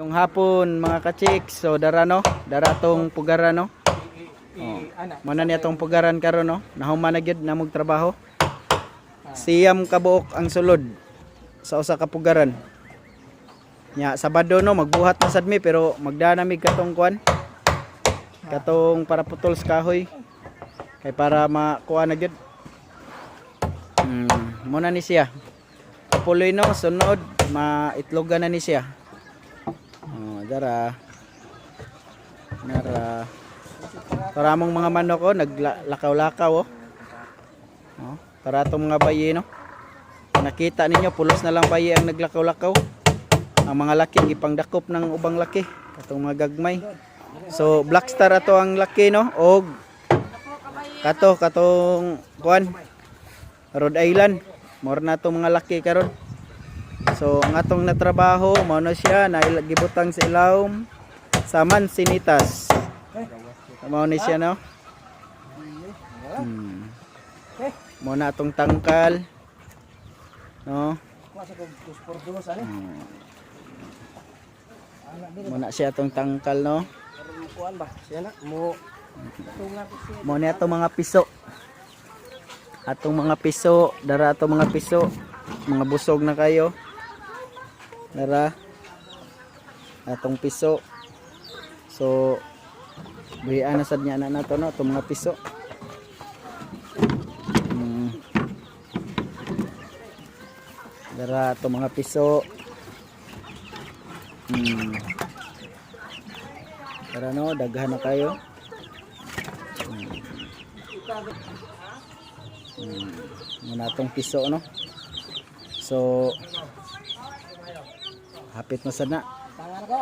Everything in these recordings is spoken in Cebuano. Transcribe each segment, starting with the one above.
Yung hapon, mga kachiks, so dara no, dara tong pugaran no. Oh. Ana. Muna niya tong pugaran karon no. Nahuman na gyud na mog trabaho. 9 kabuok ang sulod sa usa ka pugaran. Nya Sabado no, magbuhat na sad mi pero magdana mi katong kuan. Katong para putol sa kahoy. Kay para makuha na gyud. Muna ni siya. Puloy no, sunod maitlogan na ni siya. Oh, dara. Nara. Para among mga manok oh, naglakaw-lakaw oh. Oh, para atong mga bayi no. Nakita ninyo, pulos na lang bayi ang naglakaw-lakaw. Ang mga laki gipangdakop ng ubang laki, katong mga gagmay. So Black Star ato ang laki no og kato katong kuan Rhode Island. More na atong mga laki karon. So ang atong natrabaho mao na siya na gibutang sa ilawom sa Mansinitas. Mao ni siya no. Mao na atong tangkal. No. Kuha sa kog 2x2 ani. Mao na siya atong tangkal no. Karon kuan ba? Siya na mo tunga ko siya. Mao ni atong mga piso. Atong mga piso, dara atong mga piso. Mga busog na kayo. Dara. Atong piso. So buhian na sad niya na nato no atong mga piso. Dara atong mga piso. Dara no, daghan na kayo. Muna atong piso no. So hapit na sad na. Tangan ko.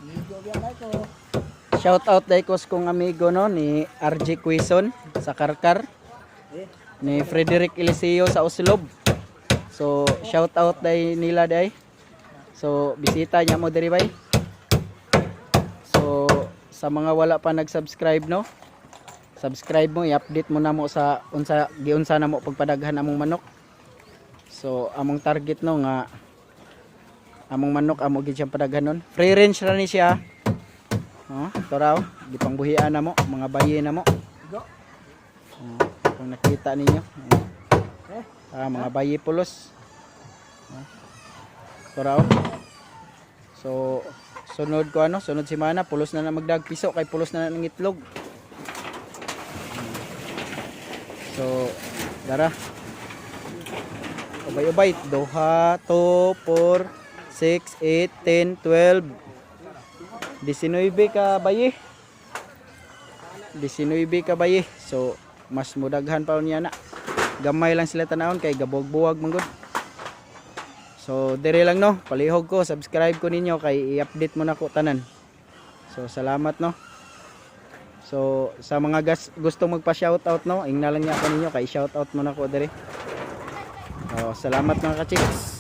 Migo biya kay ko. Shout out dai ko sa kong amigo no ni RJ Quezon sa Karkar, ni Frederick Eliseo sa Oslob. So shout out dai nila dai. So bisita niya mo diri bay. So sa mga wala pa nag-subscribe no, subscribe mo, i-update mo na mo sa unsa giunsa na mo pagpadaghan among manok. So among target no nga among manok amo gid siyang padaghanon. Free range ra ni siya. Oh, ito raw, gipangbuhian na mo, mga bayi na mo. Go. Oh, kung nakita ninyo. Oh. Ah, mga bayi pulos. Oh. Ito raw. So, sunod ko ano, sunod semana, pulos na na magdag piso kay pulos na na ng itlog. So, dara. Ubay-ubay, duha, 2, 4, 6, 8, 10, 12, 19 ka bayi. 19 ka bayi. So, mas mudaghan pa niya na. Gamay lang sila tanawon kay gabog-buwag man gud. So, dire lang no. Palihog ko, subscribe ko ninyo kay i-update mo na ko tanan. So, salamat no. So, sa mga gustong magpa-shoutout no, ingna lang niya ako ninyo kay shoutout mo na ko dire. So, salamat mga ka-chicks.